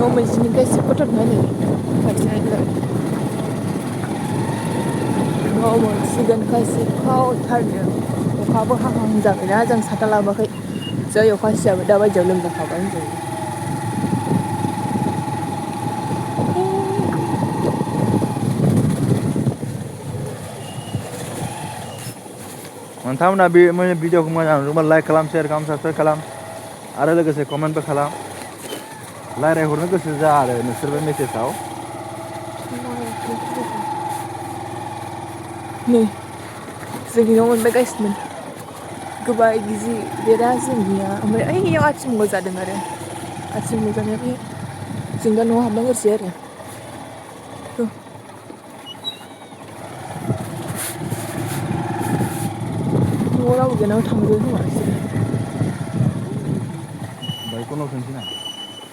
न' मोनसेनिफ्राय एसे फथबनानै खाथियानो न' मोनसिगोन खायसे फावथारनो अखाबो हाहां जाबायना जों साथा लाबोआखै जै अखा सिजाबाय दा बायदियाव लोमजाखाबाय होनजायो नोंथांमोना बे भिडिअखौ मोजां नुदोंबा लाइक खालाम शेयार खालाम साबसक्राइब खालाम आरो लोगोसे कमेन्टबो खालाम रायज्लायहरनो गोसो जा आरो नोंसोरबो मेसेजाव नै जोंनि न' मोनबायगासिनो गोबाय गिजि देरा जोंनिया ओमफ्राय ओइयाव आथिमंगल जादों आरो आथिमंगल जानाया बे जों दा न'आव हाबनांगोरसै आरो न'आव रावबो गैयाना थांजोबबाय खोमा बिसोरो बाइकखौ उनाव सोनोसै ना